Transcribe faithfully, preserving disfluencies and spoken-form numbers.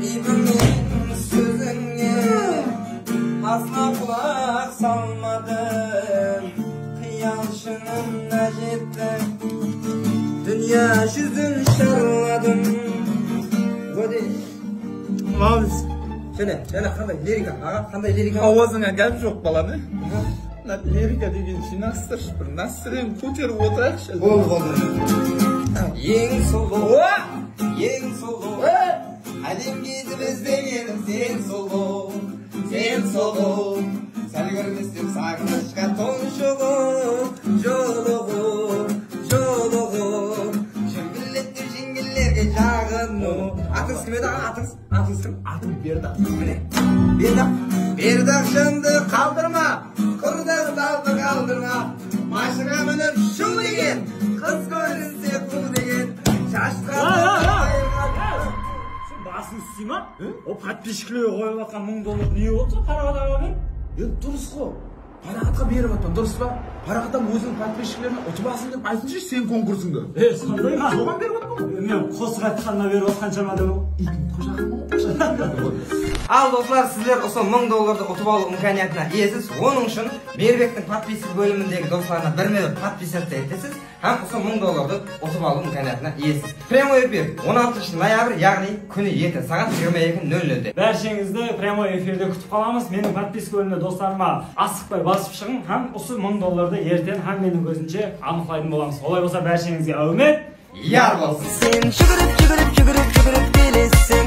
Iybim sózińe asla qulaq salmadım. Qıyal shıńına jettim. Dúnya júzin sharladım. Молодец. Jáne, jáne qanday lirika, aǵa, qanday lirika? Hawazıńa gáp joq, balam, e? Mına lirika degen jıynastırshı, bir nástróyeni kóterip otırayıqshı. Boldı, boldı. Eń sulıw, eń sulıw. Ádem gezip izlegenim sen sulıw, sen sulıw. Sál kórmesem saǵınıshqa tonshıǵıw, jolıǵıw, jolıǵıw. Júrgilletip jeńillerge jaǵınıw. Atıńız kim edi, aǵa, atıńız? Atıńız kim? Atım Berdaq. Mine, Berdaq, Berdaq jandı qaldırma, qurdaslardı qaldırma. Mashina minip shuw degen, qız kórinse quw degen. Shashqa basıń ústeyma? O podpischiklerge qoyıp atqan mıń dollar ne boldı, Paraxat aǵa berip? E, durıs ǵo. Paraxatqa berip atpan, durıs pa? Paraxat hám óziniń podpischiklerine utıp alsın dep aytınsha sen konkursıńdı. E, sonday ma? Soǵan berip atpan ǵoy. Men qosıq aytqanına berip atqansha ma dep. Iytin qoshaǵın ǵoy. Al, doslar, sizler usı mıń dollardı utıp alıw imkaniyatına iyesiz. Onıń ushın Miyirbektiń podpischik bólimindegi doslarına birme-bir podpisаться etesiz hám usı mıń dollardı utıp alıw imkaniyatına iyesiz. Прямой efir on altınshı noyabr, yaǵnıy kúni erteń saǵat jigirma eki nol nolde. Bársheńizdi прямой efirde kútip qalamız. Meniń podpiska bóliminde doslarıma asıqpay basıp shıǵıń hám usı mıń dollardı erteń hámmeniń kózinshe anıqlaytın bolamız. Olay bolsa, bársheńizge áwmet, yar bolsın! Sen júgirip, júgirip, júgirip, júgirip keleseń.